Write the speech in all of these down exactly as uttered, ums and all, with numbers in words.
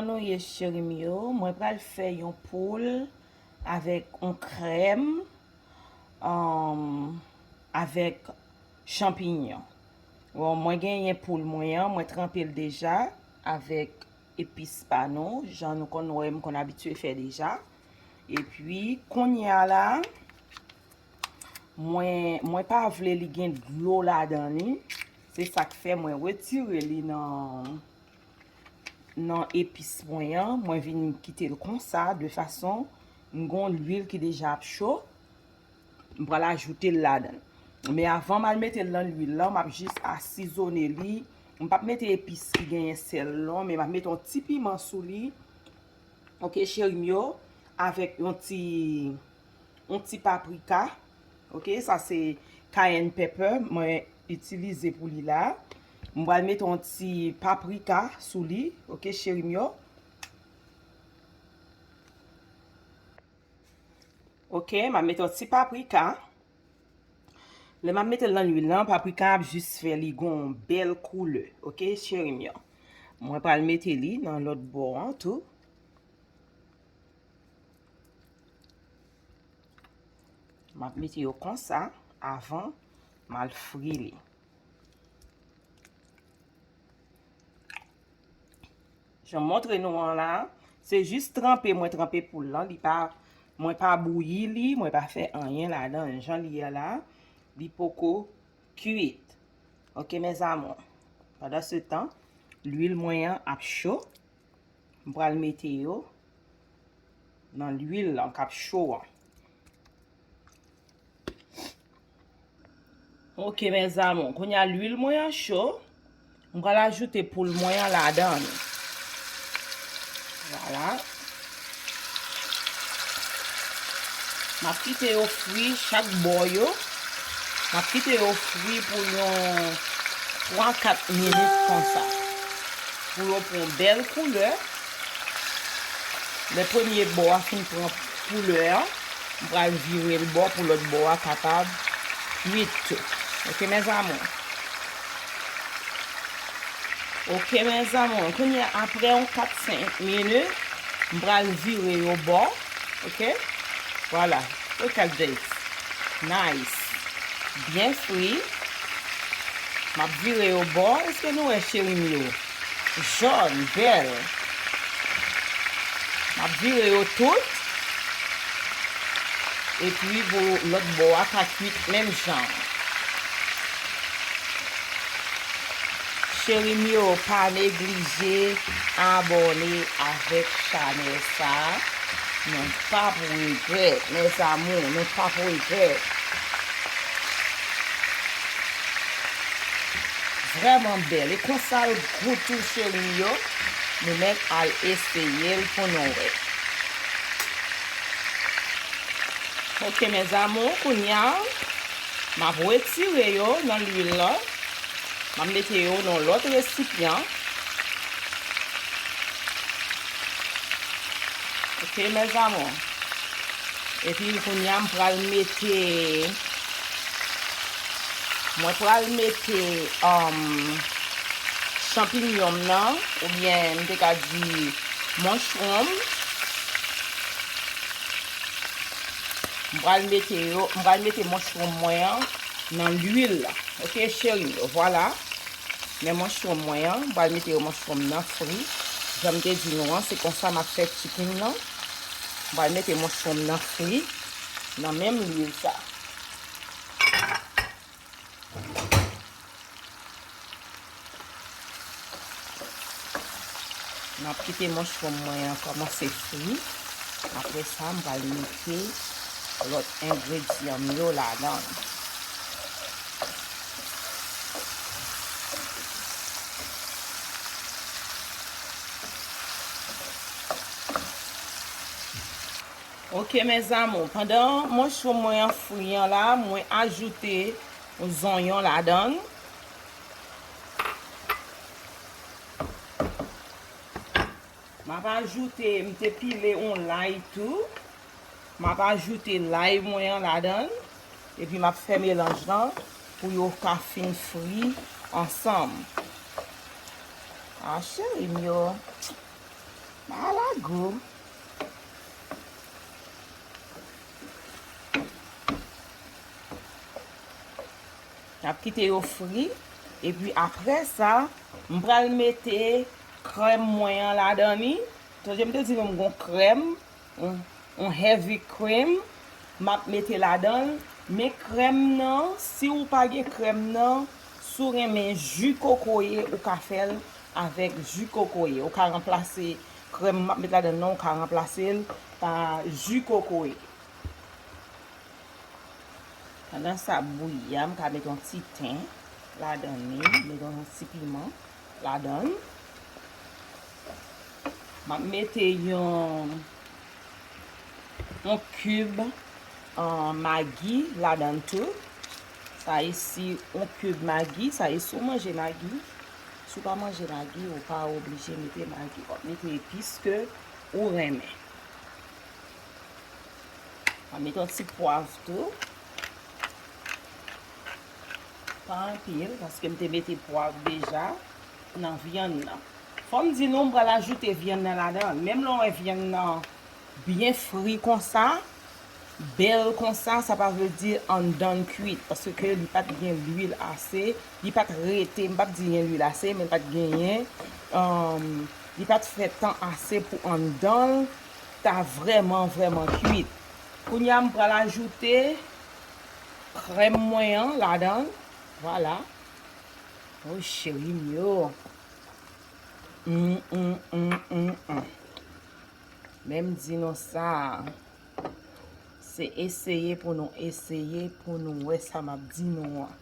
Kòman nou ye, cheri m yo? Mwen pral fè yon poul avèk yon krèm, um, avèk chanpinyon. Bon, mwen genyen poul mwen an, mwen tranpe l deja avèk epis pa nou, jan nou konn wè m konn abitye fè deja. Epi, kounye a la, mwen, mwen pa vle li gen dlo ladan li. Se sa k fè mwen retire li nan, nan epis mwen an. Mwen vin kite l konsa, de fason m gon lwil ki deja ap cho. M pral ajoute l ladan l. Men avan m al mete l nan lwil lan, m ap jis asizone li. M p ap mete epis ki genyen sèl non, men m ap mete yon ti piman sou li. Oke, cheri m yo, avèk yon ti, yon ti paprika. Oke, sa se cayenne pepper mwen itilize pou li la. M pral mete yon ti paprika sou li, oke, cheri m yo. Oke, m ap mete yon ti paprika. Lè m ap mete l nan lwil lan, paprika ap jis fè li gon bèl koulè. Oke, cheri m yo. Mwen pral mete li nan lòt bò an tou. M ap mete yo konsa avan m al fri li. Jan m montre nou an la, se jis tranpe mwen tranpe poul lan. Li pa, mwen pa bouyi li, mwen pa fè anyen ladan l. Jan li ye la, li poko kuit. Oke, mes amours. Pandan se tan, lwil mwen an ap cho. M pral mete yo nan lwil lan k ap cho an. Oke, mes amours, kounye a lwil mwen an cho. M pral ajoute poul mwen an ladan li. Vwala. M ap kite yo fri chak bò yo. M ap kite yo fri pou yon twa kat minit konsa. Pou yo pran yon bèl koulè. Lè premye bò a fin pran koulè a, m pral vire l bò pou lòt bò a kapab kuit tou. Oke, mes amours. Oke, mes amours. Kounye a, apre yon kat senk minit, m pral vire yo bò. Oke? Vwala. Look at this. Nice. Byen fri. M ap vire yo bò. Èske nou wè, cheri m yo? Jòn, bèl. M ap vire yo tout. Epi pou lòt bò a ka kuit menm jan. Cheri m yo, pa neglije abòne avèk chanèl sa a. Nou p ap regrèt, mes amours, nou p ap regrèt. Vrèman bèl. E konsa l gou tou, cheri m yo. Nou mèt al eseye l pou nou wè. Oke, mes amours, kounye a, m ap retire yo nan lwil lan. M ap mete yo nan lòt resipyan. Oke, mes amours. Epi kounye a, m pral mete, mwen pral mete, um, chanpinyon m nan, oubyen m te ka di mushroom. M pral mete yo, m pral mete mushroom mwen an nan lwil la. Oke, cheri m yo, vwala. Men mushroom mwen an, m pral mete yo mushroom nan fri. Jan m te di nou an, se konsa m ap fè chicken nan. M pral mete mushroom nan fri nan menm lwil sa. M ap kite mushroom mwen an kòmanse fri. Apre sa, m pral mete lòt engredyan m yo ladan l. Oke, mes amours, pandan mushroom mwen an fri an la, mwen ajoute zonyon ladan l. M ap ajoute, m te pile yon lay tou. M ap ajoute lay mwen an ladan l. Epi m ap fè melanj lan pou yo ka fin fri ansanm. A, cheri m yo. Palago. N ap kite yo fri. Epi apre sa, m pral mete krèm mwen an ladan li. Sonje m te di nou m gon krèm, yon, yon heavy cream. M ap mete ladan l. Men krèm nan, si w pa gen krèm nan, si w renmen ji kokoye, ou ka fè l avèk ji kokoye. Ou ka ranplase krèm m ap met ladan nan, ou ka ranplase l pa ji kokoye. Pandan sa ap bouyi a, m ka met yon ti ten ladan li, met yon ti piman ladan l. M ap mete yon, yon kib, ah, magi ladan l tou. Sa e si yon kib magi, sa e si w manje magi. Si w pa manje magi, ou pa oblije mete magi. W ap mete epis ke ou renmen. M ap mete yon ti pwav tou. Pa anpil, paske m te mete pwav deja nan vyann nan. Fò m di nou, m pral ajoute vyann nan ladan. Menm lè w wè vyann nan byen fri konsa, bèl konsa, sa pa vle di anndan l kwit, paske li pa t gen lwil ase, li pa t rete, m p ap di gen lwil ase, men li pa t genyen, um, li pa t fè tan ase pou anndan l ta vrèman, vrèman kwit. Kounye a, m pral ajoute krèm mwen an ladan l. Vwala. Oh, cheri m yo. Mm, mm, mm, mm, mm. Men m di nou sa, se eseye pou nou eseye, pou nou wè sa m ap di nou an.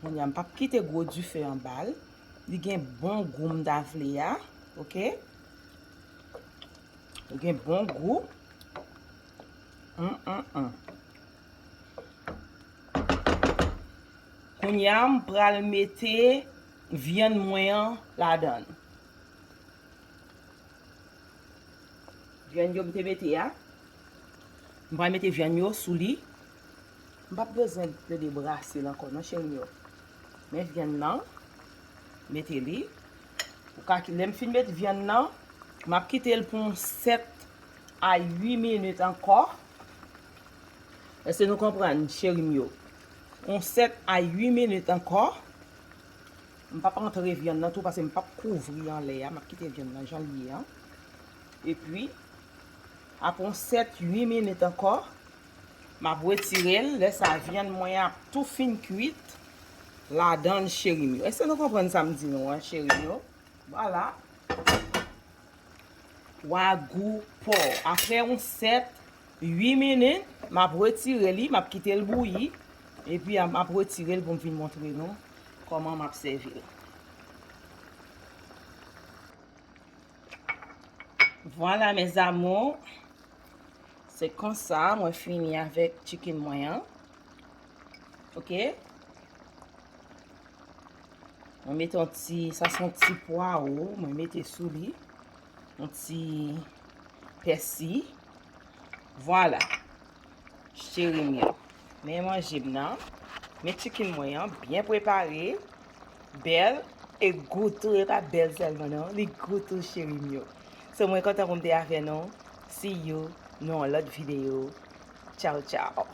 Kounye a, m p ap kite gwo dife anba l. Li gen bon gou m ta vle a, oke? Li gen bon gou. Mm, mm, mm. Kounye a, m pral mete vyann mwen an ladan l. Vyann yo m te mete a. M pral mete vyann yo sou li. M p ap bezwen plede brase l ankò non, cheri m yo. Men vyann nan, mete li. Ou ka ki-, lè m fin met vyann nan, m ap kite l pou yon sèt a uit minit ankò. Èske nou konprann, cheri m yo? Yon sèt a uit minit ankò. M p ap antre vyann nan tou, paske m p ap kouvri anlè a. M ap kite vyann nan jan l ye an. Epi, apre yon sèt, uit minit ankò, m ap retire l. Lè sa, vyann mwen ap tou fin kwit ladan l, cheri m yo. Èske nou konprann sa m di nou an, cheri m yo? Vwala. Wagou pò. Apre yon sèt, uit minit, m ap retire li, m ap kite l bouyi. Epi, m ap retire l pou m vin montre nou kòman m ap sèvi l. Vwala, mes amours. Se konsa, mwen fini avèk chicken mwen an. Oke? Mwen mete yon ti, sa se yon ti pwawo, mwen mete sou li. Yon ti pèsi. Vwala. Cheri m yo. Men manje m nan. Men chicken mwen an, byen prepare. Bèl e gou tou, e pa bèl sèlman non, li gou tou cheri m yo. So mwen kontan pou m te avè nou. See you nan yon lòt videyo. Tchaw, tchaw.